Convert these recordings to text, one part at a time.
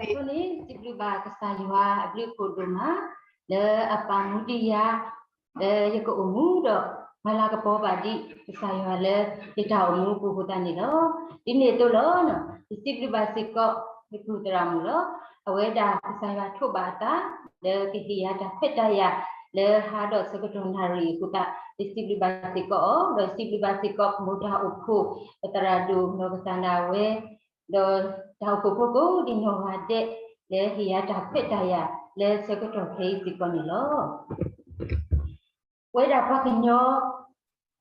အဃိန့ၣ် စံးဘျုးဘၣ်ကစၢ်ယွၤအဘျုးအဖှိၣ်ဒိၣ်မး လၢအပာ်မူဒံးယၤ လၢယကအိၣ်မူဒီး မၤလၤကပီၤဘၣ်ဒံး ကစၢ်ယွၤလၢယတၢ်အိၣ်မူအပူၤအဃိသတးန့ၣ်လီၤ. ဒ်န့ၣ်အသိးလီၤ, ယစံးဘျုးဘၣ်စ့ၢ်ကီး ယပုၢ်သရၣ်မုၣ်လီၤ. အဝဲဒၣ်ကစၢ်ယွၤထိးဘၣ်အသး လၢကဟ့ၣ်ယၤတၢ်ခွဲးတၢ်ယာ် လၢဟါဒီးဆၢကတီၢ်နၣ်ရံၣ်အဃိသတး ယစံးဘျုးဘၣ်စ့ၢ်ကီးအီၤ, ဒီးစံးဘျုးဘၣ်စ့ၢ်ကီး မိၢ်တၢ်အိၣ်ဖှိၣ် ပသရၣ်ဒိၣ်နီၢ်ကစၢ်ဒၣ်ဝဲ ဒီးတၢ်အိၣ်ဖှိၣ်ဖိကိးဒံနီၢ်ဂၤဒဲး လၢဟ့ၣ်ယၤတၢ်ခွဲးတၢ်ယာ် လၢဆၢကတီၢ်ခဲအံၤစ့ၢ်ကီးန့ၣ်လီၤ. ပဝဲဒၣ်ပှၤကညီ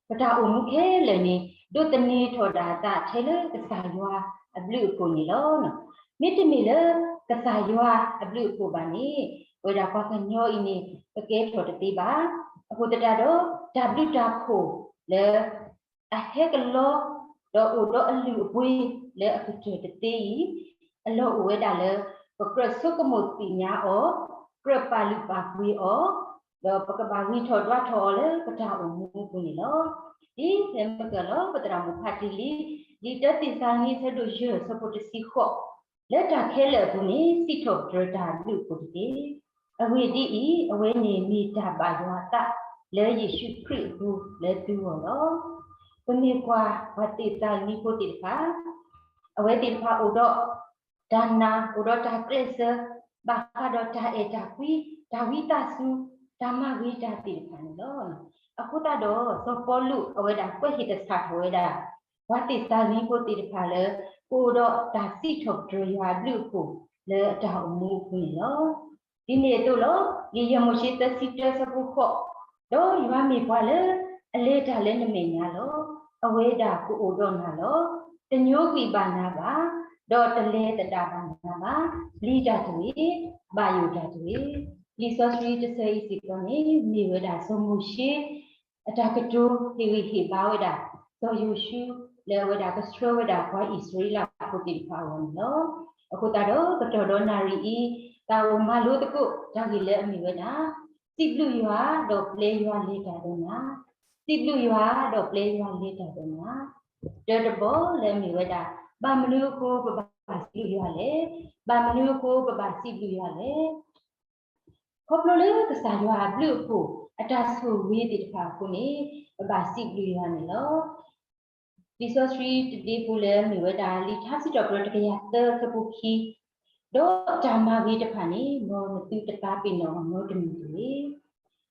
ပတၢ်အိၣ်မူခဲလၢာ်န့ၣ် ဒိးသန့ၤထီၣ်ဒၣ်အသးထဲလၢကစၢ်ယွၤအဘျုးအဖှိၣ်န့ၣ်လီၤ. မ့တမ့ၢ်လၢကစၢ်ယွၤအဘျုးအဖှိၣ်ဘၣ်န့ၣ် ပဝဲဒၣ်ပှၤကညီအံၤန့ၣ် ပကဲထီၣ်တသ့ဘၣ်. အဃိသတးဒီး တၢ်ဘျုးတၢ်ဖှိၣ်လၢ အဟဲကလီ ဒီးအိၣ်ဒီးအလုၢ်အပှ့ၤလၢအကတၢၢ်တသ့အံၤ အလီၢ်အိၣ်ဝဲဒၣ်လၢ ပကြၢးဆိကမိၣ်သ့ၣ်ညါအီၤ, ကြၢးပာ်လုၢ်ပာ်ပှ့ၤအီၤ, ဒီးပကဘၣ်ဂံၢ်ထီၣ်ဒွးထီၣ်အီၤလၢပတၢ်အိၣ်မူအပူၤန့ၣ်လီၤ. ဒ်ဖဲမ့ၢ်ကၢၢ်လီၤ ပသရၣ်မုၣ်ဖးတံၢ်လံ, လံာ်တၢသ့းစၤလနံ ဆၢဒိၣ်ယဲၢ် ဆၢဖိတဆံဃိး, လၢတၢ်ခဲလၢာ်အပူၤန့ၣ် စံးထီၣ်ပတြၢၤတၢ်ဘျုးအဖှိၣ်တက့ၢ်. အဂ့ၢ်ဒ်အံၤ, အဝဲန့ၣ်မ့ၢ်တၢ်ဘၣ်ယွၤအသး လၢယ့ၣ်ၡူးခရံာ်အပူၤလၢသုဂီၢ်လီၤ. ပမ့ၢ်ကွၢ်ပှၤသ့းစၤလနံဖိသ့ၣ်တဖၣ်, အဝဲသ့ၣ်တဖၣ်အိၣ်ဒီးတၢ်နာ်, အိၣ်ဒီးတၢ်ကျဲးစၢး, ဘၣ်ဃးဒီးတၢ်အဲၣ်တၢ်ကွံ, တၢ်ဝံသးစူၤ, တၢ်မၤဂ့ၤတၢ်သ့ၣ်တဖၣ်န့ၣ်လီၤ. အဃိသတးဒီး စီၤပီလူးအဝဲဒၣ်ကွဲးဟ့ၣ်သဆၣ်ထီၣ်ဝဲဒၣ် ပှၤသ့းစၤလနံဖိသ့ၣ်တဖၣ်လၢ ကအိၣ်ဒီးတၢ်စံးထီၣ်ပတြၢၤယွၤအဘျုးအဖှိၣ်လၢအတၢ်အိၣ်မူအပူၤန့ၣ်လီၤ. ဒ်န့ၣ်အသိးလီၤ, လံာ်ယဲၢ်မိၤၡ့ သၢဆံတၢ ဆၢဖိဃိး, ဒီးယွၤမ့ၢ်ပှၤလၢအလဲၤတၢ်လၢနမဲာ်ညါလီၤ. အဝဲဒၣ်ကအိၣ်ဒီးနၤလီၤ. တညိကွံာ်ဘၣ်နၤဘၣ်, ဒီးတလဲၤသဒၣ်ဘၣ်နၤဘၣ်, ပျံၤတၢ်တဂ့ၤ, ဘၣ်ယိၣ်တၢ်တဂ့ၤ. လံာ်စီဆှံတဆၢအံၤစ့ၢ်ကီးန့ၣ် မ့ၢ်ဝဲဒၣ်စီၤမိၤၡ့ အတၢ်ကတိၤဟ့ၣ်ဂံၢ်ဟ့ၣ်ဘါဝဲဒၣ် စီၤယိၤၡူ လၢအဝဲဒၣ်ကဆှၢဝဲဒၣ်ပှၤအံၣ်စရ့လးဖိသ့ၣ်တဖၣ်အဂီၢ်န့ၣ်လီၤ. အဃိသတးဒီး ကတီၢ်ဒီးနၣ်ရံၣ်အံၤ သးအိၣ်မၤလိသကိးတၢ်ဂ့ၢ်လၢအမ့ၢ်ဝဲဒၣ် စံးဘျုးယွၤဒီးပျဲယွၤလဲၤတၢ်ဒီးနၤ, စံးဘျုးယွၤဒီးပျဲယွၤလဲၤတၢ်ဒီးနၤ, တၢတဘီလၢအမ့ၢ်ဝဲဒၣ် ဘၣ်မနုၤအဃိပဘၣ်စံးဘျုးယွၤလဲၣ်, ဘၣ်မနုၤအဃိပဘၣ်စံးဘျုးယွၤလဲၣ် ခီဖျိလၢကစၢ်ယွၤအဘျုးအဖှိၣ် အတၢ်ဆိၣ်ဂ့ၤသ့ၣ်တဖၣ်အဃိန့ၣ် ပဘၣ်စံးဘျုးယွၤန့ၣ်လီၤ. လံာ်စီဆှံတဒ့ဖိလၢမ့ၢ်ဝဲဒၣ် လံာ်ထါစံးထီၣ်ပတြၢၤတကယၤသၢ ဆၢဖိခံ, ဒီးတၢ်မၤဂ့ၤတဖၣ်န့ၣ် မ်နသုတသးပ့ၤနီၣ်အီၤနီတမံၤတဂ့ၤ.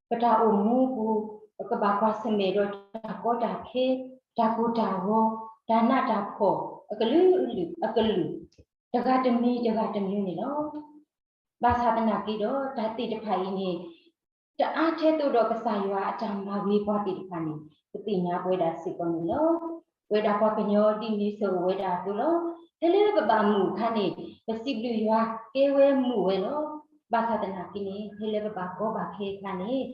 ပတၢ်အိၣ်မူအပူၤ ပကဘၣ်ကွၢ်ဆၢၣ်မဲာ်ဒီးတၢ်ကီတၢ်ခဲ, တၢ်ကိၢ်တၢ်ဂီၤ, တၢ်နးတၢ်ဖှီၣ် အကလုာ်ကလုာ်, တဂၤတမံၤတဂၤတမံၤန့ၣ်လီၤ. ဘၣ်ဆၣ်သနာ်က့ဒီး တၢ်သ့ၣ်တဖၣ်အံၤန့ၣ် တအါထဲသိးဒီးကစၢ်ယွၤအတၢ်မၤဂ့ၤပှၤသ့ၣ်တဖၣ်န့ၣ် ပသ့ၣ်ညါပဝဲဒၣ်စ့ၢ်ကီးန့ၣ်လီၤ. ပဝဲဒၣ်ပှၤကညီဒ်န့ၣ် စၢၤအိၣ်ဝဲဒၣ်အသိးလီၤ. ဖဲလၢပဘၣ်မုာ်အခါန့ၣ် ပစံးဘျုးယွၤကဲဝဲမုာ်ဝဲလီၤ. ဘၣ်ဆၣ်သနာ်က့န့ၣ် ဖဲလၢပဘၣ်ကီဘၣ်ခဲအခါန့ၣ်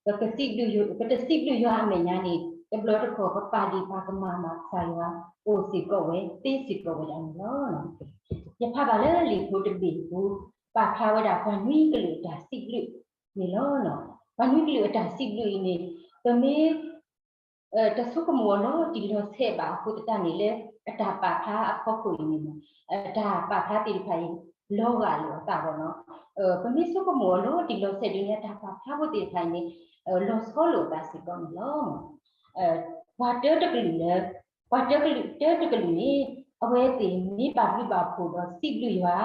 ပကစံးဘျုးယွၤ, ပတစံးဘျုးယွၤအမဲာ်ညါန့ၣ် တဘျီတခီၣ် ပပာ်ဒ့ၣ်ပာ်ကမၣ်ဘၣ်ကစၢ်ယွၤ အိၣ်စ့ၢ်ကီးဝဲ သ့စ့ၢ်ကီးဝဲဒၣ်န့ၣ်လီၤ. ယဖးဘၣ်လၢလံာ်ဖိတဘ့ၣ်အပူၤ ပာ်ဖျါဝဲဒၣ်ပှၤနွံကလုာ်အတၢ်စံးဘျုးန့ၣ်လီၤ. ပှၤနွံကလုာ်အတၢ်စံးဘျုးအံၤန့ၣ် ပမ့ၢ် တဆိကမိၣ်အီၤလီၤတံၢ်လီၤဆဲးဘၣ်အဃိသတးန့ၣ် လၢအတၢ်ပာ်ဖျါအဖီခိၣ်အံၤန့ၣ် အတၢ်ပာ်ဖျါသ့ၣ်တဖၣ်အံၤ လီၤဂာ်လိာ်အသးဘၣ်နီၤ. ပမ့ၢ်ဆိကမိၣ်အီၤလီၤတံၢ်လီၤဆဲးဒ်န့ၣ် အတၢ်ပာ်ဖျါဖိသ့ၣ်တဖၣ်အံၤန့ၣ် လီၤဆီလိာ်အသးစ့ၢ်ကီးန့ၣ်လီၤ. ပှၤတၢတကလုာ်လၢ ပှၤတၢတကလုာ်န့ၣ် အဝဲသ့ၣ်မ့ၢ်ဘၣ်ဘျုးဘၣ်ဖှိၣ်ဒီးစံးဘျုးယွၤ,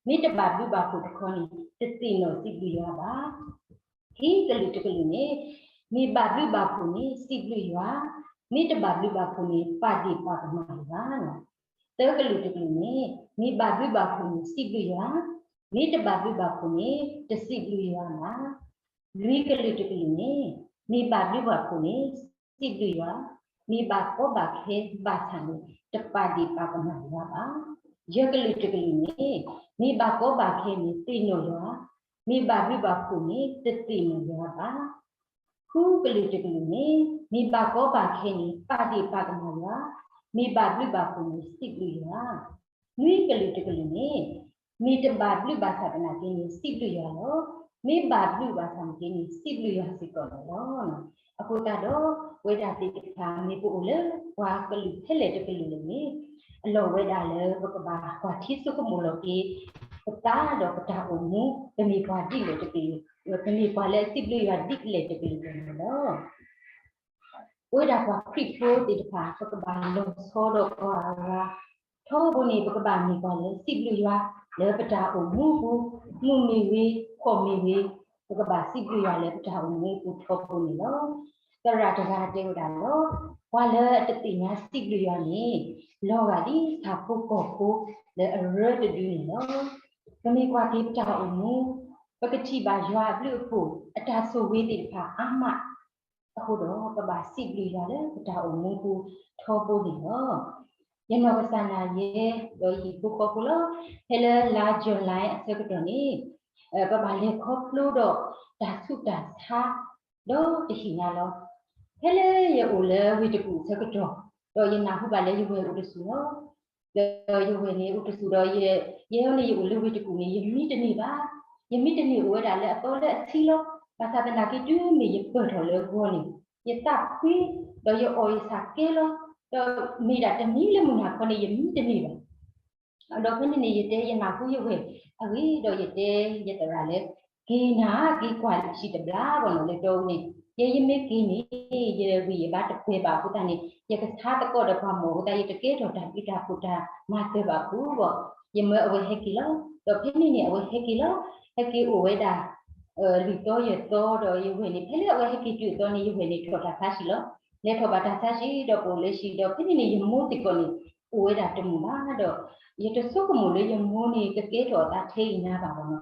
မ့ၢ်တဘၣ်ဘျုးဘၣ်ဖှိၣ်တခီန့ၣ် တသ့ၣ်နီၣ်စံးဘျုးယွၤဘၣ်. ခံကလုာ်တကလုာ်န့ၣ် မ့ၢ်ဘၣ်ဘျုးဘၣ်ဖှိၣ်န့ၣ် စံးဘျုးယွၤ, မ့ၢ်တဘၣ်ဘျုးဘၣ်ဖှိၣ်န့ၣ် ပာ်ဒ့ၣ်ပာ်ကမၣ်ယွၤ. သၢကလုာ်တကလုာ်န့ၣ် မ့ၢ်ဘၣ်ဘျုးဘၣ်ဖှိၣ်န့ၣ် စံးဘျုးယွၤ, မ့ၢ်တဘၣ်ဘျုးဘၣ်ဖှိၣ်န့ၣ် တစံးဘျုးယွၤဘၣ်. လွံၢ်ကလုာ်တကလုာ်န့ၣ် မ့ၢ်ဘၣ်ဘျုးဘၣ်ဖှိၣ်န့ၣ် စံးဘျုးယွၤ, မ့ၢ်ဘၣ်ကီဘၣ်ခဲဘၣ်ဆၣ်န့ၣ် တပာ်ဒ့ၣ်ပာ်ကမၣ်ယွၤဘၣ်. ယဲၢ်ကလုာ်တကလုာ်န့ၣ် မ့ၢ်ဘၣ်ကီဘၣ်ခဲန့ၣ် သ့ၣ်နီၣ်ယွၤ, မ့ၢ်ဘၣ်ဘျုးဘၣ်ဖှိၣ်န့ၣ် တသ့ၣ်နီၣ်ယွၤဘၣ်. ဃုကလုာ်တကလုာ်န့ၣ် မ့ၢ်ဘၣ်ကီဘၣ်ခဲန့ၣ် ပာ်ဒ့ၣ်ပာ်ကမၣ်ယွၤ, မ့ၢ်ဘၣ်ဘျုးဘၣ်ဖှိၣ်န့ၣ် စံးဘျုးယွၤ. နွံကလုာ်တကလုာ်န့ၣ် မ့ၢ်တဘၣ်ဘျုးဘၣ်ဆၣ်သနာ်က့န့ၣ် စံးဘျုးယွၤလီၤ. မ့ၢ်ဘၣ်ဘျုးဘၣ်ဆၣ်သနာ်က့န့ၣ် စံးဘျုးယွၤစ့ၢ်ကီးန့ၣ်လီၤ. အဃိသတးဒီး ပဝဲဒၣ်သ့ၣ်တဖၣ် မ့ၢ်ပအိၣ်လၢပှၤကလုာ်ဖဲလဲၣ်တကလုာ်လဲၣ်န့ၣ် အလီၢ်ဝဲဒၣ်လၢပကဘၣ်ကွၢ်ထံဆိကမိၣ်လီၤက့ၤ ပသးဒီးပတၢ်အိၣ်မူ ပမ့ၢ်ပှၤဒ်လဲၣ်တကလုာ်, ပမ့ၢ်ပှၤလၢအစံးဘျုးယွၤဒ်လဲၣ်တကလုာ်န့ၣ်လီၤ. ပဝဲဒၣ်ပှၤခရံာ်ဖိသ့ၣ်တဖၣ် ပကဘၣ်လီၤဆီဒီးပှၤအဂၤ ထီဘိန့ၣ် ပကဘၣ်မ့ၢ်ပှၤလၢစံးဘျုးယွၤ လၢပတၢ်အိၣ်မူအပူၤ, မုာ်မ့ၢ်ဂ့ၤ, ခီၣ်မ့ၢ်ဂ့ၤ, ပကဘၣ်စံးဘျုးယွၤလၢပတၢ်အိၣ်မူအပူၤထီဘိန့ၣ်လီၤ. သရၣ်တဂၤတဲဝဲဒၣ်လီၤ, ပှၤလၢအတသ့ၣ်ညါစံးဘျုးယွၤန့ၣ် လီၤဂာ်ဒ်ဆၣ်ဖိကီၢ်ဖိလၢအရၢတဒုန့ၣ်လီၤ. ပမ့ၢ်ကွၢ်က့ၤပတၢ်အိၣ်မူ, ပကထံၣ်ဘၣ်ယွၤအဘျုးအဖှိၣ် အတၢ်ဆိၣ်ဂ့ၤသ့ၣ်တဖၣ်အါမး အဃိဒီး ပဘၣ်စံးဘျုးယွၤလၢပတၢ်အိၣ်မူပူၤထီဘိန့ၣ်လီၤ. ယနီၢ်ကစၢ်ဒၣ်ယဲ ဒီးယဟံၣ်ဖိဃီဖိလီၤ. ဖဲလၢလါ July အဆၢကတီၢ်န့ၣ် ပဘၣ်လဲၤခီဖျိဒီးတၢ်ဆူးတၢ်ဆါ ဒီးတဟ့ၣ်ညါလီၤ. ဖဲလၢယအိၣ်လၢဝ့ၢ်တကူၣ်အဆၢကတီၢ် ဒီးယနၢ်ဟူဘၣ်လၢယဝဲၢ်အိၣ်တဆူၣ်လီၤ. ဒီးယဝဲၢ်န့ၣ်အိၣ်တဆူၣ်ဒီး ယဲန့ၣ်ယအိၣ်လၢဝ့ၢ်တကူၣ်န့ၣ် ယမံတန့ၢ်ဘၣ်. ယမံတန့ၢ်အိၣ်ဝဲဒၣ်လၢအသီလၢအဆံလီၤ. ဘၣ်ဆၣ်သနာ်က့တုၤမ့ၢ်ယပၢၢ်ထီၣ်လၢဂီၤန့ၣ် ယသးဖှံ, ဒီးယအီၣ်ယဆၣ်ကဲလီၤ. ဒီးမ့ၢ်ဒၣ်တနံၤလၢမုၢ်နၤခီန့ၣ် ယမံတန့ၢ်ဘၣ်. ဒီးဖဲန့ၣ်န့ၣ် ယတဲယနၢ်ဟူယဝဲၢ်အဂ့ၢ်ဒီး ယတဲယသရၣ်လၢ က့ၤနၤက့ၤကွၢ်လံာ်ဆံးတဘျီဘၣ်နီၤလၢတီအူန့ၣ်, ယဲယမ့ၢ်က့ၤန့ၣ် ယဂံၢ်ယဘါတပှဲၤဘၣ်အဃိသတးန့ၣ် ယကဆါသကိးဒီးပှၤမီၢ်အဃိသတး ယတကဲထီၣ်တၢ်ဘျုးတၢ်ဖှိၣ်တၢ်မၤစၢၤဘၣ်အဃိဒီး ယမၢအဝဲဟဲက့ၤလီၤ. ဒီးဖဲန့ၣ်န့ၣ် အဝဲဟဲက့ၤလီၤ. ဟဲက့ၤအိၣ်ဝဲဒၣ် လွံၢ်သီယဲၢ်သီဒီး ယဝဲၢ်န့ၣ် ဖဲလၢအဝဲဟဲက့ၤတုၤအသီန့ၣ် ယဝဲၢ်န့ၣ်ထီၣ်တၢ်ဆါဆံးလီၤ. လဲၤထီၣ်ဘၣ်တၢ်ဆါဆံးဒီးပအိၣ်လၢဆံးဒီး ဖဲန့ၣ်န့ၣ် ယမိၢ်စ့ၢ်ကီးန့ၣ် အိၣ်ဝဲဒၣ်တမုာ်ဘၣ်ဒီး ယတဆိကမိၣ်လၢယမိၢ်န့ၣ် ကကဲထီၣ်အသးထဲအံၤညါဘၣ်ဘၣ်နီ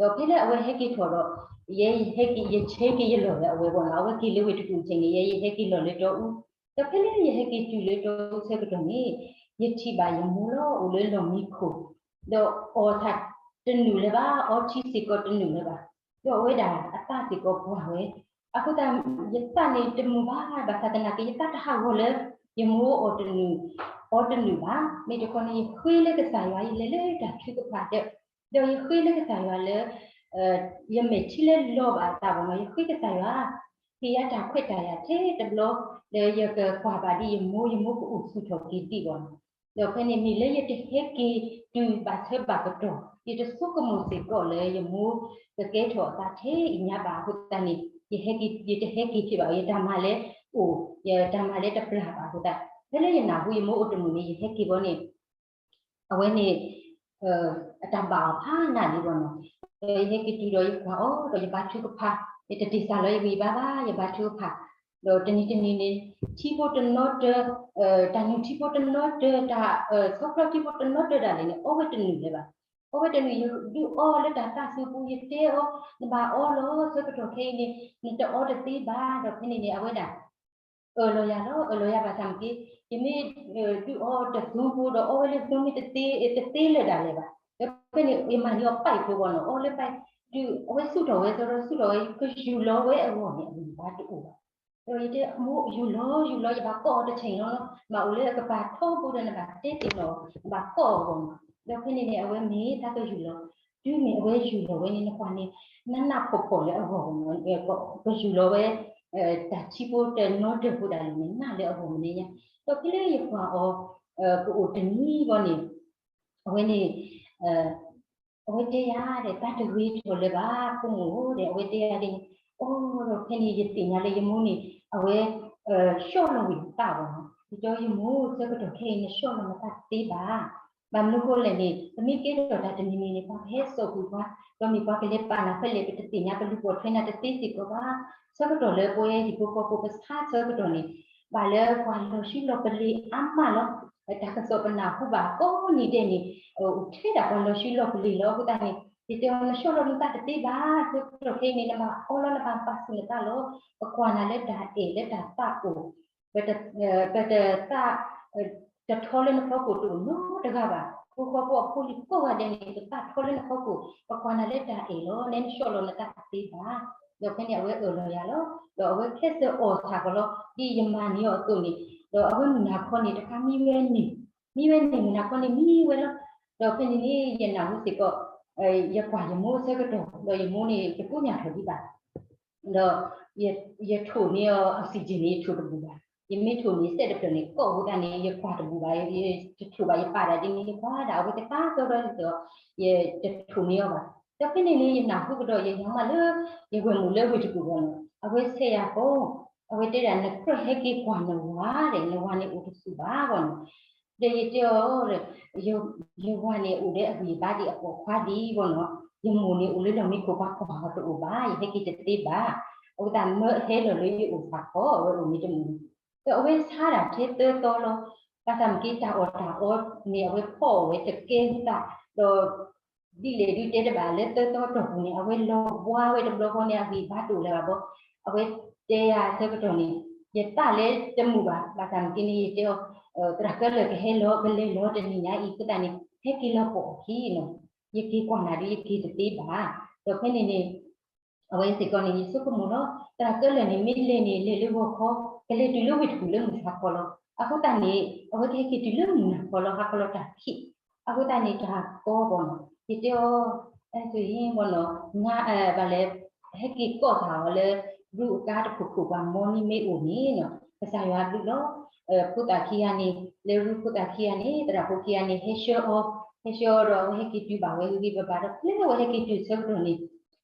ၤ. ဒီးဖဲလၢအဝဲဟဲက့ၤထီၣ်ဒီး ယဲယဟဲက့ၤ ယဆဲးက့ၤယလီၢ်လၢအဝဲဘၣ်နီၤ. အဝဲက့ၤလၢဝ့ၢ်တကူၣ်အဆ့ၣ်န့ၣ် ယဲယဟဲက့ၤလီၢ်လၢတီအူ. ဒီးဖဲလၢယဟဲက့ၤတုၤလၢတီအူဆၢကတီၢ်န့ၣ် ယထံၣ်ဘၣ်ယမိၢ်လီၤ အိၣ်လၢလီၢ်မံခိၣ် ဒီးအီၣ်ဆၣ်တနုာ်လၢၤဘၣ်, အီထံစ့ၢ်ကီးတနုာ်လၢၤဘၣ်, ဒီးအဝဲဒၣ်အသးစ့ၢ်ကီးပှၢ်ဝဲ. အဃိသတး ယသးန့ၣ်တမုာ်ဘၣ်, ဘၣ်ဆၣ်သနာ်က့ ယသးတဟးဂီၤလၢ ယမိၢ်အီၣ်တနုာ်, အီတနုာ်ဘၣ်. မ့ၢ်တခီန့ၣ် ယဃ့လၢကစၢ်ယွၤ ယလဲၤလၢတၢ်ထုကဖၣ်ဒီး, ဒီးယဃ့လၢကစၢ်ယွၤလၢ ယမဲာ်ထံလၢလီၤဘၣ်အသးဘၣ်နီၤ, ယဃ့ကစၢ်ယွၤ ဟ့ၣ်ယၤတၢ်ခွဲးတၢ်ယာ်ထဲတဘျီ လၢယကကွၢ်ဘၣ်ဒ်ယမိၢ်, ယမိၢ်ကအိၣ်ဆူၣ်ထီၣ်က့ၤဒံးဘၣ်နီၤ. ဒီးဖဲန့ၣ်မ့ၢ်လၢယတဟဲက့ၤတုၤဘၣ်ဆၢဘၣ်ကတီၢ်, ယတဆိကမိၣ်စ့ၢ်ကီးလၢယမိၢ်ကကဲထီၣ်အသးထဲအံၤညါဘၣ်အဃိသတးန့ၣ် ယဟဲက့ၤ, ယတဟဲက့ၤဖံးဘၣ်, ယတၢ်မၤလၢအိၣ်, ယတၢ်မၤလၢတပျၢ်ဘၣ်အဃိသတး, ဖဲလၢယနၢ်ဟူယမိၢ်အိၣ်တမုာ်န့ၣ် ယဟဲက့ၤဘီန့ၣ် အဝဲန့ၣ် အတၢ်ဘၣ်အီၤဖးနးလံဘၣ်နီၤ. ဒီးယဟဲက့ၤတုၤဒီးယကွၢ်အီၤ ဒီးယဘါထုကဖၣ်, ယတတ့ၢ်စၢ်လီၤယဂံၢ်ယဘါဘၣ်, ယဘါထုကဖၣ်. ဒီးတနံၤတနံၤန့ၣ် ထံဖိတနီတၢ, တၢ်နုၢ်ထံဖိတနီတၢ, တၢ်ဆီဖျိထံဖိတနီတၢဒၣ်လဲာ်န့ၣ် အီဝဲတနုာ်လၢၤဘၣ်. အီဝဲတနုာ် ယဒုးအီလၢတၢ်သးစူၤပူၤ ယတဲအီၤ, နဘၣ်အီလီၤ, ဆၢကတီၢ်ခဲအံၤန့ၣ် နတအီတသ့ဘၣ်. ဒီးဖဲန့ၣ်န့ၣ် အဝဲဒၣ် အၢၣ်လီၤယၤလီၤ, အၢၣ်လီၤယၤဘၣ်ဆၣ်မ့ၢ်က့ၤ, ယမ့ၢ်ဒုးအီတသူဖိဒီး အီဝဲလၢသူမ့ၢ်တသ့, တသ့လၢၤဒၣ်လဲာ်ဘၣ်. ဒီးဖဲန့ၣ် ယမၤန့ၢ်အီၤပာ်အဖိဘီနီၤ, အီလၢပာ်, ဒုးအဝဲဆူၣ်ထီၣ်ဝဲ စီၤဒီးဆူၣ်ထီၣ်ဝဲ ကယူၢ်လီၤဝဲအဂီၢ်န့ၣ် အဝဲဘၣ်တအိၣ်ဘၣ်. ဒီးယတဲ မိၢ်ယူၢ်လီၤ, ယူၢ်လီၤ, ယဘၣ်ကိးအီၤတဆဲးလီၤလီၤ, ဘၣ်အိၣ်လၢအကပၤထီဘိဒီး နဘၣ်တဲသ့ၣ်နီၣ်, နဘၣ်ကိးအီၤဘီနီၤ. ဒီးဖဲန့ၣ်န့ၣ် အဝဲမ့ၢ်သးကယူၢ်လီၤ, တုၤမ့ၢ်အဝဲယူၢ်လီၤဝဲန့ၣ် နကွၢ်န့ၣ် နးနးဖှီၣ်ဖှီၣ်လၢအဂီၢ်ဘီနီၤ, ကယူၢ်လီၤဝဲ တၢ်ထံဖိတနီတၢဖိဒၣ်လဲာ်န့ၣ် နးလၢအဂီၢ်မ့ၢ်န့ၣ်ညါ. ဒီးဖဲလၢယကွၢ်အီၤ ကအိၣ်တနံၤဘီန့ၣ် အဝဲန့ၣ် အဝဲတဲယၤဒီး သးတဂ့ၤထီၣ်လၢၤဘၣ် ဖိမုၣ်ဧၢဒီး အဝဲတဲယၤဒ်န့ၣ်, အိၣ်ဒီးဖဲန့ၣ် ယသ့ၣ်ညါလၢယမိၢ်န့ၣ် အဝဲ ဆှီၣ်လီၤဝံၤအသးဘီနီၤ, ယတဲယမိၢ် ဆၢကတီၢ်ခဲအံၤ နဆှီၣ်လီၤနသးတသ့ဘၣ်. ဘၣ်မနုၤဃိလဲၣ်န့ၣ် ပမ့ၢ်ကဲထီၣ်တၢ်တမံၤမံၤန့ၣ် ပှၤကဟဲစိာ်ကွံာ်ပှၤ, ဒီးမ့ၢ်ပှၤကလဲၤပာ်နၤဖဲလဲၣ် ပတသ့ၣ်ညါ ပလူၤပိာ်ထွဲနၤတသ့စ့ၢ်ကီးဘၣ်. ဆၢကတီၢ်လၢပဝဲဟံၣ်ဖိဃီဖိပဆါဆၢကတီၢ်န့ၣ် ဘၣ်လၢပှၤလီၤဆူလီၤပလ့ၤအါမးလီၤ. တၢ်ကစီၣ်ပနၢ်ဟူဘၣ်ကိးနံၤဒဲးန့ၣ် အိၣ်ထဲဒၣ်ပှၤလီၤဆူလီၤပလ့ၤလီၤ. အဃိသတးန့ၣ် ယတဲအီၤ နဆှီၣ်လီၤနသးတသ့ဘၣ်, ဆၢကတီၢ်ခဲအံၤန့ၣ် နဘၣ်အီလီၤ နဘၣ်ပာ်ဆူၣ်နသးလီၤ. ပကွၢ်နၤလၢတၢ်အဲၣ်လၢတၢ်သးအိၣ် ပတသး တထီလၢနဖီခိၣ်တအိၣ်နီတဂၤဘၣ်. ဟံၣ်ဖိဃီဖိအဖိလံၤကိးဂၤဒဲးန့ၣ် ပသးထီလၢနဖီခိၣ်, ပကွၢ်နၤလၢတၢ်အဲၣ်လီၤ, နဲနဆှီၣ်လီၤနသးတသ့ဘၣ်. ဒီးဖဲန့ၣ် အဝဲအၢၣ်လီၤယၤလီၤ. ဒီးအဝဲခဲစၢးအီၣ်ဆၣ်ကီးလီၤ ဒ်ယမၤန့ၢ်အီၤအသိးန့ၣ်, ဒီးအဝဲမုၢ်နၤခီန့ၣ် တခါမံဝဲန့ၣ်, မံဝဲန့ၣ် မုၢ်နၤခီန့ၣ်မံဝဲလီၤ. ဒီးဖဲန့ၣ်န့ၣ် ယနၢ်ဟူစ့ၢ်ကီး ယကွၢ်ယမိၢ်ဆၢကတီၢ် ဒီးယမိၢ်န့ၣ် တကိညၢ်ထီၣ်ဒံးဘၣ် ဒီးယထိၣ်န့ၢ်အီၤ oxygen န့ၣ် ယထိၣ်တဘူးဘၣ်. ယမ့ၢ်ထိၣ်န့ၣ် စဲးတဖျၢၣ်န့ၣ် ကိးအဃိသတးန့ၣ် ယကွၢ်တဘူၣ်ဘၣ်, ယတထိၣ်ဘၣ် ယပာ်ဒၣ်ဒ်န့ၣ် ယကွၢ်ဒၣ်အဝဲကသါသီဒီး ယတထိၣ်န့ၢ်အီၤဘၣ်. ဒီးဖဲန့ၣ်န့ၣ် ယနၢ်ဟူကဒီး ယညါမးလၢ ယဝဲၢ်မုၣ်လၢဝ့ၢ်တကူၣ်ဂီၢ်န့ၣ် အဝဲဆဲးယၤဃီ, အဝဲတဲဒၣ် နကြၢးဟဲက့ၤကွၢ်နဝၤဒီး နဝၤန့ၣ်အိၣ်တဆူၣ်ဘၣ်ဂီၢ်န့ၣ် ဒီးယတဲအီၤ ယဝၤန့ၣ်အိၣ်ဒီးအဂံၢ်အဘါဒံးအပိာ်ခွါဒံးဂီၢ်န့ၣ်, ယမိၢ်န့ၣ်အိၣ်လၢလီၢ်မံခိၣ် ပှၤကွၢ်အီၤတအိၣ်ဘၣ်, ယဟဲက့ၤတသ့ဘၣ်. အဃိသတးမၢဟဲလီၤလၢယအိၣ်စ့ၢ်ကီး အဝဲအိၣ်မ့ၢ်တမုာ်, ဒီးအဝဲဆါဒၣ်ထဲသၢသီလီၤ. ဘၣ်ဆၣ်မ့ၢ်က့ၤတၢ်အီၣ်တၢ်အီန့ၣ် အဝဲဖီအီၣ်ဝဲတကဲမ့ၢ်သး, ဒီး ဒ်လဲၣ်ဒုးတဲတဘၣ်လၢသၢသီတီၢ်ပူၤန့ၣ် အဝဲလီၤဘှါဝဲတဘျီဃီန့ၣ် အဂံၢ်အဘါတအိၣ်လၢၤဘၣ်ဘီ, အဝဲတဲယၤဆၢကတီၢ်န့ၣ် ယသးလၢတမုာ်ဘၣ်, ဘၣ်ဆၣ်မ့ၢ်က့ၤန့ၣ် ယတဲအီၤ သရၣ်ကၢလၢာ်ကဟဲလီၤ ကလဲၤလီၤတနံၤညါအံၤ အဃိသတးန့ၣ် ဟဲက့ၤလီၤပိာ်အီၤခံန့ၣ်, ယက့ၤကွၢ်နၤဒီး ယက့ၤတသ့ဘၣ်. ဒီးဖဲန့ၣ်န့ၣ် အဝဲစ့ၢ်ကီးန့ၣ် ယဆိကမိၣ်လီၤ, သရၣ်ကၢလၢာ်န့ၣ် မ့ၢ်လဲၤန့ၣ် လဲၤလၢဂီၤခီ, ကလဲၤတုၤလၢဝ့ၢ်တကူၣ်လၢမုၢ်ဆါခီလီၤ. အဃိသတးန့ၣ် အဝဲကဟဲက့ၤတုၤလၢမုၢ်နၤခီလီၤ, ဟါခီလီၤတၢ်ခံး, အဃိသတးန့ၣ် တၢ်ကီဘီန့ၣ် ယတဲအီၤ အဲၣ်စ့ၣ်ဘီန့ၣ် ဘၣ်လဲၣ် ဟဲက့ၤကိးတၢ်အီၤလၢ ရူအကါတခိၣ်ခိၣ်ပှၤ မီနံမ့ၢ်အိၣ်န့ၣ် ကစၢ်ယွၤဘျုးလီၤ. ဖိသၣ်ခံဂၤန့ၣ် လၢရူဖိသၣ်ခံဂၤန့ၣ် သရၣ်ဖိခံဂၤန့ၣ် ဟဲဆှၢအီၤ, ဟဲဆှၢအီၤဒီး အဝဲဟဲက့ၤတုၤဘၣ်ဝဲဂ့ၤဂ့ၤဘၣ်ဘၣ်ဒီး ဖဲအဝဲဟဲက့ၤတုၤဆၢကတီၢ်န့ၣ် လီ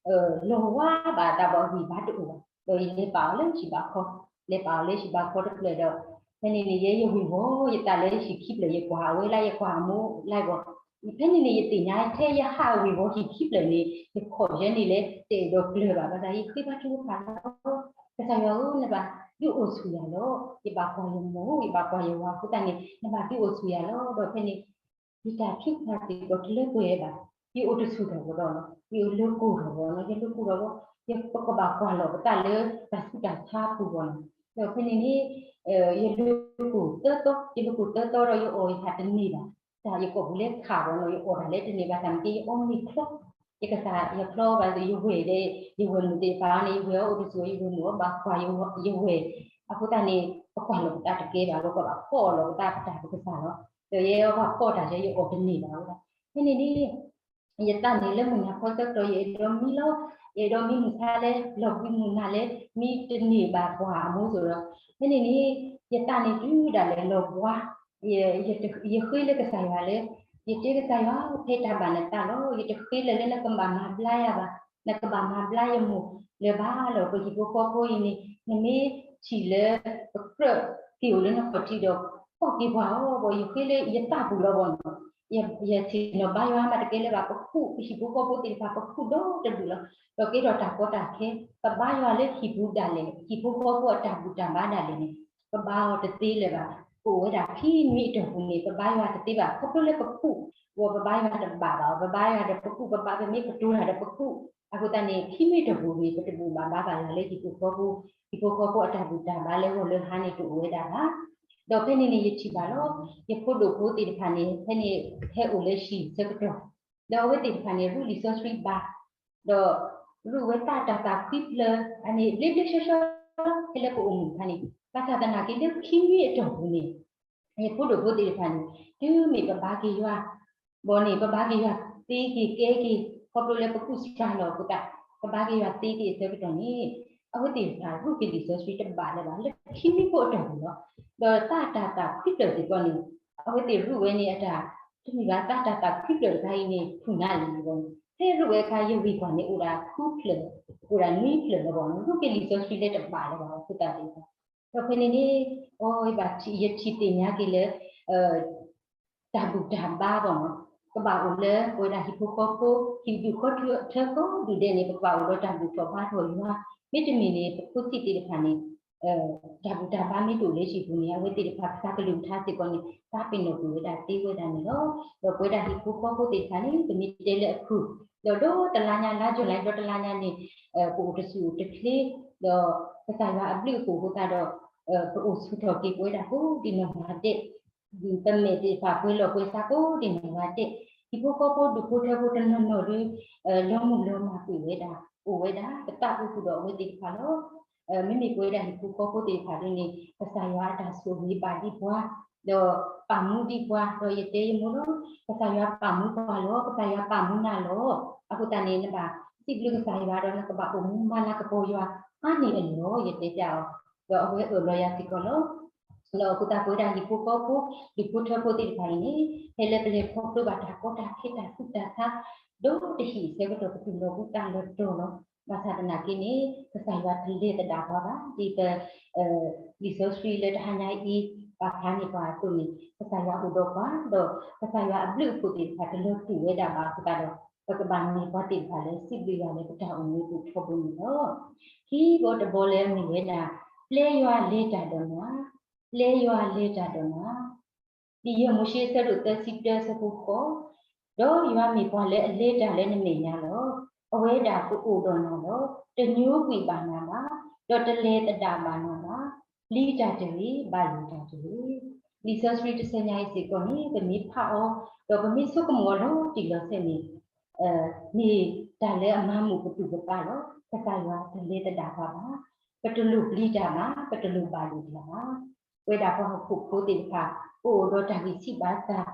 ၤဝါဘၣ်တၢ်ဘီအဂံၢ်ဘါတအိၣ်ဘၣ်, ဒီးယလဲၤပာ်အီၤလၢဟံၣ်ဘးခီ, လဲၤပာ်အီၤလၢဟံၣ်ဘးခီတဖျၢၣ်ဒီး ဖဲန့ၣ်န့ၣ် ယဲယဝ့ၤဝီၤ ယသးလၢဟံၣ်ခံဖျၢၣ် ယကွၢ်အဝဲလၢယကွၢ်အမိၢ်လၢ်ဂီၢ်, ဖဲန့ၣ်န့ၣ် ယသ့ၣ်ညါထဲယဟးဝ့ၤဝီၤဟံၣ်ခံဖျၢၣ်န့ၣ် ယခိးယဲန့ၣ်လၢ တအဲၣ်ဒိးကျၢၤဘၣ်ဘၣ်ဆၣ် ယဃ့ဘါထုကဖၣ်လီၤ, ကစၢ်ယွၤဧၢ နဘၣ်ဒုးအိၣ်ဆူၣ်ယၤလီၤ, ယဘၣ်ကွၢ်ယမိၢ် ယဘၣ်ကွၢ်ယဝၤအဃိသတးန့ၣ် နဘၣ်ဒုးအိၣ်ဆူၣ်ယၤလီၤ. ဒီးဖဲန့ၣ် ယတၢ်ထုကဖၣ်စ့ၢ်ကီးတလၢပှဲၤဘၣ်, ယအိၣ်တဆူၣ်ထီၣ်ကဒီးလီၤ, ယအိၣ်လၢကိၢ်ထီၣ်ဘီလီၤ, ယလၢကိၢ်ထီၣ်ဘီ, ယပကဘၣ်ကွၢ်လီၤပသးလၢတၢ်ဆူးတၢ်ဆါအပူၤဘီလီၤ. ဒီးဖဲန့ၣ်န့ၣ် ယလၢကိၢ်သၢသီ, ယလၢကိၢ်သၢသီဒီးယအီၣ်ယသးတန့ၢ်ဘၣ်, တၢ်ယကိာ်ပူၤလၢခးဘီလီၤ, ယအီၣ်တၢ်လၢတန့ၢ်ဘၣ်ဆၣ်မ့ၢ်က့ၤ ယအီမ့ၤချီ, ယကစၢ်ယချီဘၣ် ယဝဲၢ်ဒီး ယဝဲၢ်မုၣ်သ့ၣ်တဖၣ်န့ၣ် ယဝဲၢ်အီၤအိၣ်တဆူၣ် ယဝဲၢ်မုၣ်အီၤဘၣ်ကွၢ်ယဝဲၢ်, အဃိသတးန့ၣ် ပကွၢ်လီၤပသးတကဲဘၣ်, ပကဘၣ်ဖီအီၣ်လီၤပသးပတၢ်ပကစၢ်လီၤ. ဒီးယဲအီၤဘၣ်ဖီအီၣ်တၢ်ယဲ ယအီၣ်တန့ၢ်ဘၣ်ဝဲဒၣ်. ဖဲန့ၣ်န့ၣ် ယသးန့ၣ်လၢမုၢ်နၤခီဆၢကတီၢ် ယအဲၣ်ဒိးမံလီၤ, ယအဲၣ်ဒိးမံမုၢ်ဆါလဲၣ်, လီၤဘှံးမုၢ်နၤလဲၣ်, မံတန့ၢ်ဘၣ်ပှၤအမိၢ်သိးဒီး, ဖဲန့ၣ်န့ၣ် ယသးန့ၣ်တုၤဒၣ်လဲာ်လီၤဘှါ, ယဃ့လၢကစၢ်ယွၤလၢ ယတဲကစၢ်ယွၤ ဖဲတၢ်ဘၣ်နသးလီၤ, ယတဃ့လၢၤလၢနကဘၣ်မၤဘျါယၤဘၣ်, နကဘၣ်မၤဘျါယမိၢ်လၢၤဘၣ်လီၤ. ပဟံၣ်ဖိဃီဖိအံၤန့ၣ် နမ့ၢ်ထံၣ်လၢပကြၢးက့ၤအိၣ်လၢနခီၣ်ထံးဒီး ဖီၣ်က့ၤပှၤအီၤဘၣ်, ယဃ့လၢယသးပူၤလီၤဘၣ်နီၤ. ယဆ့ၣ်နီၤဘါယွၤမးတကဲလၢၤဘၣ်, ပဃုပဟံၣ်ဖိဃီဖိသ့ၣ်တဖၣ် ပဃုဒီတဒူၣ်လီၤ. ဒီးကဲထီၣ်တၢ်ကီတၢ်ခဲ ပဘါယွၤလၢဟံၣ်ပူၤဒၣ်လဲာ်, ဟံၣ်ဖိဃီဖိအတၢ်ဘူၣ်တၢ်ဘါဒၣ်လဲာ်န့ၣ် ပဘါအီၤတသ့လၢၤဘၣ်. ပအိၣ်ဝဲဒၣ်ခံနွံအတီၢ်ပူၤန့ၣ် ပဘါယွၤတသ့ဘၣ်, ခီဖျိလၢပဃုအီၤ, ပဘါယွၤတဘၣ်ဘၣ်အီၤ, ပဘါယွၤဒီးပဃု, ပဘါပမ့ၢ်ကတိၤတၢ်ဒီးပဃု, အဃိသတးန့ၣ် ခံနွံအတီၢ်ပူၤန့ၣ် ပတဘူၣ်ဘၣ်ဘါဘၣ်ယွၤလၢဟံၣ်ဖိဃီဖိ, ဟံၣ်ဖိဃီဖိအတၢ်ဘူၣ်တၢ်ဘါလၢဂီၢ်လၢဟါန့ၣ်တအိၣ်ဝဲဒၣ်ဘၣ်. ဒီးဖဲန့ၣ်န့ၣ် ယထံၣ်ဘၣ်လီၤ, ယဖိဒိၣ်ဖိသ့ၣ်တဖၣ်န့ၣ် ဖဲန့ၣ် ဟဲအိၣ်လၢဟံၣ်ဆၢကတီၢ်, ဒီးအဝဲသ့ၣ်တဖၣ်န့ၣ် ရူးလံာ်စီဆှံဘၣ်, ဒီးရူးဝဲသးတၢ်သးခွံဖျၢၣ်, အန့ၣ်ဘျ့ဘျ့ဆှီဆှီ ဖဲလၢပအိၣ်မူအခါန့ၣ်, ဘၣ်ဆၣ်သနာ်က့လၢခံနွံအတီၢ်ပူၤန့ၣ် ယဖိဒိၣ်ဖိသ့ၣ်တဖၣ်န့ၣ် တုၤမ့ၢ်ပဘါက့ၤယွၤ, ဘီန့ၣ် ပဘါက့ၤယွၤသ့က့ၤကဲက့ၤ, ခီဖျိလၢပကူၣ်စှၤလီၤပသး, ပဘါက့ၤယွၤသ့က့ၤအဆၢကတီၢ်န့ၣ်, အဝဲသ့ၣ်တဖၣ်ရူးက့ၤလံာ်စီဆှံတဘၣ်လၢၤဘၣ်, လၢခံနွံဖိအတီၢ်ပူၤလီၤ. ဒီးသးတၢ်သးခွံဖျၢၣ်စ့ၢ်ကီးန့ၣ် အဝဲသ့ၣ်ရူးဝဲန့ၣ်အတၢ်, တမ့ၢ်ဘၣ် သးတၢ်သးခွံဖျၢၣ်တခါအံၤန့ၣ် ထူၣ်နးလံၤဘီန့ၣ်, ဖဲရူးဝဲအခါ ယဂံၢ်ကွၢ်န့ၣ် အိၣ်ဒၣ်ဃုဖျၢၣ်, အိၣ်ဒၣ်နွံဖျၢၣ်လၢၤဘီန့ၣ်, ရူးက့ၤလံာ်စီဆှံလၢတဘၣ်လၢၤဘၣ် အဃိသတးန့ၣ် ဒီးဖဲန့ၣ်န့ၣ် အဘၣ် ယထံၣ်သ့ၣ်ညါက့ၤလၢ တၢ်ဘူၣ်တၢ်ဘါဘၣ်နီၤ, ကဘၣ်အိၣ်လၢပဝဲဒၣ်ဟံၣ်ဖိဃီဖိ, ဟံၣ်ဒူၣ်ဃီထၢကိးဒူၣ်ဒဲးန့ၣ် ပကဘၣ်အိၣ်ဒီးတၢ်ဘူၣ်ထီၣ်ဘါထီၣ်ယွၤ, မ့တမ့ၢ်န့ၣ် ပဖိသ့ၣ်တဖၣ်န့ၣ် တၢ်ဘူၣ်တၢ်ဘါမ့ၢ်တအိၣ်လၢဟံၣ်ပူၤန့ၣ် အဝဲသ့ၣ်တဖၣ်ကစၢ်ကလုၢ်ကထါစ့ၢ်ကီးန့ၣ် သးပ့ၤနီၣ်ကွံာ်ဝဲဒၣ်သ့ဝဲဒၣ်န့ၣ်လီၤ. ဒီးပဝဲဒၣ်ဟံၣ်ဖိဃီဖိသ့ၣ်တဖၣ်န့ၣ် ပမ့ၢ်တဲလၢအခုၣ်, ဒီးဒီတလါညါ လါယူၤလံဒီတလါညါန့ၣ် ပအိၣ်တဆူၣ်အိၣ်တချ့, ဒီးကစၢ်ယွၤအဘျုးအဖှိၣ်အဃိသတးဒီး ပအိၣ်ဆူၣ်ထီၣ်က့ၤပဝဲဒၣ်ကိးဒံနီၢ်ဂၤဒဲး, ပမဲာ်သ့ၣ်တဖၣ်ပှဲၤလီၤပှဲၤဆါကိးဒံနီၢ်ဂၤဒဲး, ဟံၣ်ဖိဃီဖိဒူၣ်ဖိထၢဖိတနီၤနီၤဒီး လီၤမုၢ်လီၤမၢ်ကွံာ်ဝဲဒၣ် အိၣ်ဝဲဒၣ် ပသးအိၣ်ဃုာ်ဒီးအဝဲသ့ၣ်တဖၣ်လီၤ. မ့မ့ၢ်ပဝဲဒၣ်ဟံၣ်ဖိဃီဖိသ့ၣ်တဖၣ်ဒ်န့ၣ် ကစၢ်ယွၤအတၢ်ဆိၣ်ဂ့ၤဘၣ်ဒံးပှၤ, ဒီးပာ်မူဒံးပှၤ, ဒီးယတဲယမိၢ်လီၤ, ကစၢ်ယွၤပာ်မူပှၤလီၤ, ကစၢ်ယွၤပာ်မူနၤလီၤ. အဃိသတးန့ၣ် နဘၣ်စံးဘျုးကစၢ်ယွၤဒီးနကဘၣ်အိၣ်မူမၤလၤကပီၤယွၤအါန့ၢ်အလီၢ် ယတဲပျးအီၤ, ဒီးအဝဲအၢၣ်လီၤယၤစ့ၢ်ကီးလီၤ. ဒီးအဃိသတးပဝဲဒၣ်ဟံၣ်ဖိဃီဖိ ဒူၣ်ဖိထၢဖိသ့ၣ်တဖၣ်အံၤန့ၣ် ဖဲလၢပလဲၤခီဖျိဘၣ်တၢ်ကီတၢ်ခဲတၢ်သူၣ်တၢ်သး ဒီးတဟံၣ်ဆၢကတီၢ်ပတူၢ်လိာ်ပသးလီၤတီၤလီၤ. ဘၣ်ဆၣ်သနာ်က့န့ၣ် ကစၢ်ယွၤတလဲၤသဒၣ်ပှၤဘၣ်. ဒ်ပ လံာ်စီဆှံလၢတဟါညါအံၤ ပာ်ဖျါန့ၢ်ပှၤအသိးန့ၣ် ကစၢ်ယွၤအိၣ်ဒီးပှၤ ဒီးကစၢ်ယွၤအဘျုးအဖှိၣ်သ့ၣ်တဖၣ်တလီၤတူာ်ဝဲဒၣ်ဘၣ်အဃိသတးဒီး ပကဘၣ်မ့ၢ်ပှၤသ့ၣ်တဖၣ်လၢစံးဘျုးယွၤလၢပတၢ်အိၣ်မူအပူၤထီဘိန့ၣ်လီၤ. ခံဘီတဘီလၢအမ့ၢ်ဝဲဒၣ် ပျဲယွၤလဲၤတၢ်ဒီးနၤ, ပျဲယွၤလဲၤတၢ်ဒီးနၤ ဒ်ယဲၢ်မိၤၡ့အဆၢဒိၣ်သၢဆံတၢအဆၢဖိဃိး, ဒီးယွၤမ့ၢ်ပှၤလၢအလဲၤတၢ်လၢနမဲာ်ညါလီၤ. အဝဲဒၣ်ကအိၣ်ဒီးနၤလီၤ. တညိကွံာ်ဘၣ်နၤဘၣ်, ဒီးတလဲၤသဒၣ်ဘၣ်နၤဘၣ်. ပျံၤတၢ်တဂ့ၤ, ဘၣ်ယိၣ်တၢ်တဂ့ၤ. လံာ်စီဆှံတဆၢညါအံၤစ့ၢ်ကီးန့ၣ် ပမ့ၢ်ဖးအီၤ, ဒီးပမ့ၢ်ဆိကမိၣ်အီၤလီၤတံၢ်လီၤဆဲးန့ၣ် မ့ၢ်တၢ်လၢအမၤမုာ်ပသူၣ်ပသးလီၤ. ကစၢ်ယွၤတလဲၤသဒၣ်ပှၤဘၣ်. ပတလိၣ်ပျံၤတၢ်ဘၣ်, ပတလိၣ်ဘၣ်ယိၣ်တၢ်ဘၣ်. ပဝဲဒၣ်ပှၤဟီၣ်ခိၣ်ဖိသ့ၣ်တဖၣ် ပအိၣ်ဒီးတၢ်ဂံၢ်ဆံးဘၣ်ဆၣ်,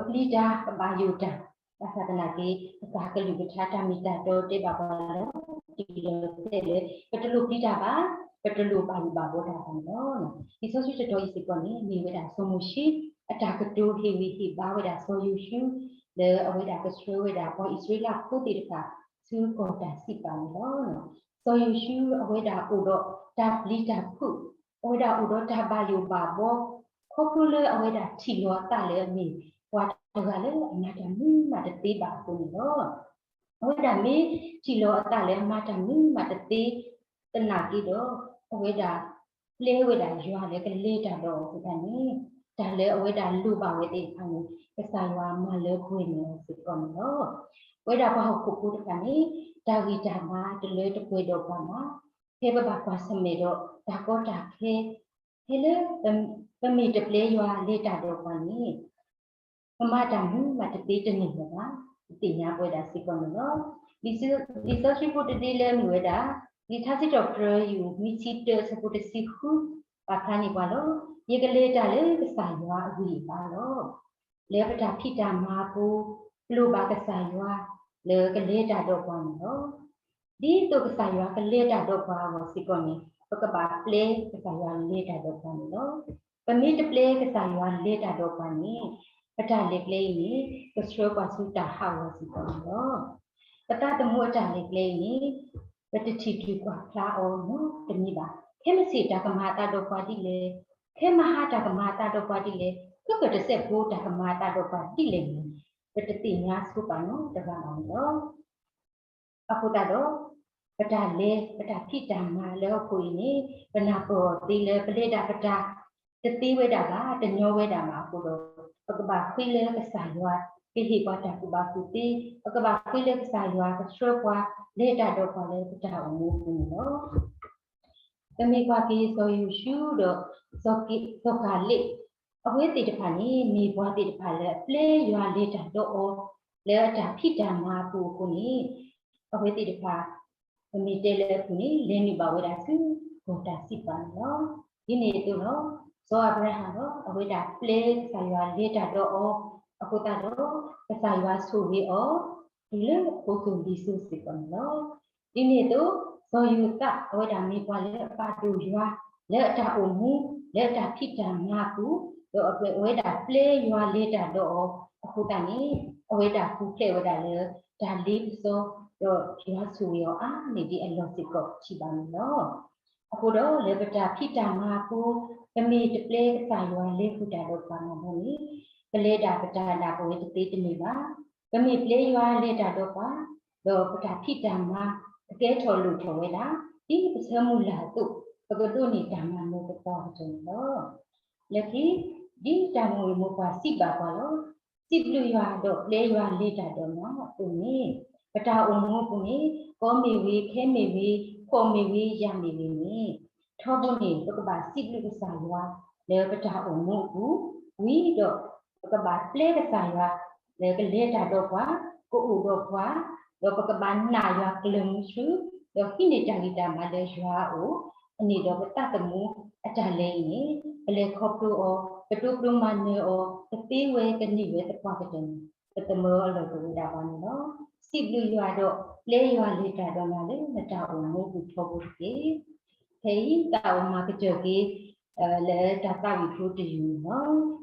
ဒီးပပျံၤတၢ် ပဘၣ်ယိၣ်တၢ်, ဘၣ်ဆၣ်သနာ်က့ ပကစၢ်ကလုၢ်ကထါတၢ်မ့ၢ်တၢ်တီတဲဘၣ်ပှၤလီၤတံၢ်လီၤဆဲးလၢ ပတလိၣ်ပျံၤတၢ်ဘၣ်, ပတလိၣ်ဘၣ်ယိၣ်ဘၣ်ဘီတၢ်ဘၣ်န့ၣ်လီၤ. လံာ်စီဆှံတတီၤအံၤစ့ၢ်ကီးန့ၣ် မ့ၢ်ဝဲဒၣ်စီၤမိၤၡ့ အတၢ်ကတိၤဟ့ၣ်ဂံၢ်ဟ့ၣ်ဘါဝဲဒၣ်စီၤယိၤၡူ လၢအဝဲဒၣ်ကဆှၢဝဲဒၣ်ပှၤအံၣ်စရ့လးဖိသ့ၣ်တဖၣ် ဆူကီၢ်တၢ်စံးပာ်န့ၣ်လီၤ. စီၤယိၤၡူ အဝဲဒၣ်အိၣ်ဒီးတၢ်ပျံၤတၢ်ဖုး, အဝဲဒၣ်အိၣ်ဒီးတၢ်ဘၣ်ယိၣ်ဘၣ်ဘီ, ခီဖျိလၢအဝဲဒၣ်ထံၣ်လီၤအသးလၢအမ့ၢ်ပှၤတဂၤလၢအမၤတၢ်မနုၤမးတသ့ဘၣ်အဃိန့ၣ်လီၤ. အဝဲဒၣ်မ့ၢ်ထံၣ်လီၤအသးလၢအမၤတၢ်မနုၤမးတသ့သနာ်က့ဒီး, အဝဲဒၣ်ပျဲဝဲဒၣ်ယွၤလၢကလဲၤတၢ်ဒီးအီၤအဃိသတးန့ၣ်, တၢ်လၢအဝဲဒၣ်လိၣ်ဘၣ်ဝဲသ့ၣ်တဖၣ်န့ၣ် ကစၢ်ယွၤမၤလၢပှဲၤန့ၢ်အီၤစ့ၢ်ကီးန့ၣ်လီၤ. ပဝဲဒၣ်ပှၤဟီၣ်ခိၣ်ဖိတဖၣ်န့ၣ် တၢ်ဂံၢ်တၢ်ဘါတလၢတပှဲၤဒီးပှၤဘၣ်. ဖဲပဘၣ်ကွၢ်ဆၢၣ်မဲာ်ဒီးတၢ်ကီတၢ်ခဲ, ဖဲလၢပမ့ၢ်တပျဲယွၤလဲၤတၢ်ဒီးပှၤန့ၣ် ပမၤတၢ်မနုၤမးတသ့တန့ၢ်လၢၤဘၣ်, ပသ့ၣ်ညါပဝဲဒၣ်စ့ၢ်ကီးန့ၣ်လီၤ. လံာ်စီဆှံဖိတဒ့လၢအမ့ၢ်ဝဲဒၣ် လံာ်ထါစံးထီၣ်ပတြၢၤ ယူၢ်နွံဆံတၢ အဆၢဖိတဆံဃု ပာ်ဖျါန့ၢ်ပှၤလီၤ. ယကလဲၤတၢ်လၢကစၢ်ယွၤအဂံၢ်အဘါလီၤ. လၢပတၢ်ဖံးတၢ်မၤအပူၤ ပလိၣ်ဘၣ်ကစၢ်ယွၤလၢကလဲၤတၢ်ဒီးပှၤန့ၣ်လီၤ. ဒ်သိးကစၢ်ယွၤကလဲၤတၢ်ဒီးပှၤအဂီၢ်စ့ၢ်ကီးန့ၣ် ပကဘၣ်ပျဲကစၢ်ယွၤလဲၤတၢ်ဒီးပှၤန့ၣ်လီၤ. ပမ့ၢ်တပျဲကစၢ်ယွၤလဲၤတၢ်ဒီးပှၤန့ၣ် ပတၢ်လဲၤကျဲအံၤန့ၣ် ကဆှၢပှၤဆူတၢ်ဟးဂီၤစ့ၢ်ကီးန့ၣ်လီၤ. ပသးသမူအတၢ်လဲၤကျဲအံၤန့ၣ် ပတထံၣ်တုၤကွၢ်ဖျါအီၤနီတမံၤဘၣ်. ခဲမုၢ်ဆ့ၣ်တၢ်ကမၤအသးဒီးပှၤဒ်လဲၣ်, ခဲမုၢ်ဟါတၢ်ကမၤအသးဒီးပှၤဒ်လဲၣ်, ခဲကတစဲးဖိတၢ်ကမၤအသးဒီးပှၤဒ်လဲၣ်န့ၣ် ပတသ့ၣ်ညါဆိပာ်နီတဂၤဘၣ်န့ၣ်လီၤ. အဃိသတးဒီး ပတၢ်လဲၤ ပတၢ်ဖံးတၢ်မၤလၢဟီၣ်ခိၣ်အံၤန့ၣ် ပနၢ်ပၢၢ်အီၤသ့လၢ ပလဲၤဒၣ်ပတၢ်တသ့ဝဲဒၣ်ဘၣ်, တညီဝဲဒၣ်ဘၣ်အဃိဒီး ပကဘၣ်ဃ့လၢကစၢ်ယွၤ ကဟ့ၣ်ပှၤတၢ်ကူၣ်ဘၣ်ကူၣ်သ့, ပကဘၣ်ဃ့လၢကစၢ်ယွၤ ကဆှၢပှၤ လဲၤတၢ်ဒီးပှၤလၢပတၢ်အိၣ်မူအပူၤန့ၣ်လီၤ. ပမ့ၢ်ကွၢ်က့ၤစီၤယိၤၡူဒီး စီၤက့, စီၤကၤလ့း, အဝဲသ့ၣ်တဖၣ်န့ၣ် မ့ၢ်ပှၤသ့ၣ်တဖၣ်လၢအပျဲယွၤလဲၤတၢ်ဒီးအီၤ လၢအတၢ်ဖံးတၢ်မၤအပူၤအဃိန့ၣ်, အဝဲသ့ၣ်တဖၣ် ပမ့ၢ်တဲလၢအပူၤန့ၣ် လဲၤနုာ်ဘၣ်ဝဲဒၣ်ဆူ ကီၢ်တၢ်စံးပာ်န့ၣ်လီၤ. ဒ်န့ၣ်အသိးလီၤ, စီၤအၤဘြၤဟၣ်ဒီး အဝဲဒၣ်ပျဲကစၢ်ယွၤလဲၤတၢ်ဒီးအီၤ, အဃိသတးဒီး ကစၢ်ယွၤဆိၣ်ဂ့ၤအီၤ တုၤလၢအဖိစိၤလံၤစိၤစ့ၢ်ကီးန့ၣ်လီၤ. ဒ်န့ၣ်အသိး စီၤယိၤသး အဝဲဒၣ်မ့ၢ်ပှၤလၢအပာ်ဒိၣ်ယွၤ လၢအတၢ်အိၣ်မူ လၢအတၢ်ဖံးတၢ်မၤအပူၤ, ဒီးအဝဲဒၣ်ပျဲယွၤလဲၤတၢ်ဒီးအီၤ အဃိသတးန့ၣ် အဝဲဒၣ်ပူၤဖျဲးဝဲဒၣ်လၢ တၢ်လ့ပစီ ဒီးယွၤဆိၣ်ဂ့ၤအီၤအါန့ၢ်ဒံးအလီၢ်စ့ၢ်ကီးထံၣ်ဘၣ်န့ၣ်လီၤ. အဃိဒီးလၢပတၢ်ဖံးတၢ်မၤအပူၤ ပမ့ၢ်တပျဲကစၢ်ယွၤလဲၤဃုာ်တၢ်ဒီးပှၤမ့ၢ်န့ၣ် ပလဲၤဒၣ်ပတၢ်ဒၣ်ပဝဲတသ့တန့ၢ်ဘၣ်. ပမ့ၢ်ပျဲယွၤလဲၤတၢ်ဒီးပှၤ ဒီးပတၢ်ဖံးတၢ်မၤ ကကဲထီၣ်လိၣ်ထီၣ်ဝဲဒၣ် ဒ်ပဆၢမုၢ်လၢ်အသိး ပကဒိးန့ၢ်တၢ်မၤနၢၤသပှၢ်ကတၢၢ်န့ၣ်လီၤ. လၢခံ ဒ်တၢ်မိၣ်အ့ၣ်မိၢ်ပှၢ်စံးဘၣ်ပှၤလီၤ. စံးဘျုးယွၤဒီးပျဲယွၤလဲၤတၢ်ဒီးနၤအသိးန့ၣ်, ပတၢ်အိၣ်မူအပူၤန့ၣ် ကီမ့ၢ်ဂ့ၤ ခဲမ့ၢ်ဂ့ၤ ဖှီၣ်မ့ၢ်ဂ့ၤ ယာ်မ့ၢ်ဂ့ၤန့ၣ်, ထီဘိန့ၣ် ပကဘၣ်စံးဘျုးကစၢ်ယွၤ လၢပတၢ်အိၣ်မူအပူၤ, ဝံၤဒီး ပကဘၣ်ပျဲကစၢ်ယွၤ လၢကလဲၤတၢ်ဒီးပှၤ, ကအိၣ်ဒီးပှၤ, ဒီးပကဘၣ်နာ်ယွၤကျၢၢ်မုဆူ, ဒီးဟံးန့ၢ်တၢ်ဂံၢ်တၢ်ဘါလၢယွၤအအိၣ်, အန့ၣ်ဒီးပသးသမူအတၢ်လဲၤအံၤန့ၣ် ပလဲၤခီဖျိအီၤ, ပဒိးပျိမၤနၢၤအီၤ, ပသ့ဝဲကန့ၢ်ဝဲသပှၢ်ကတၢၢ်န့ၣ် ပသမၢအလီၢ်တအိၣ်ဝဲဒၣ်ဘၣ်န့ၣ်လီၤ. စံးဘျုးယွၤဒီး ပျဲယွၤလဲၤတၢ်ဒီးနၤလၢနတၢ်အိၣ်မူအပူၤထီဘိတက့ၢ်. ဖဲအံၤ သးအိၣ်မၤကတၢၢ်က့ၤ လၢတၢ်သးဝံၣ်ဖိတယုၢ်န့ၣ်လီၤ.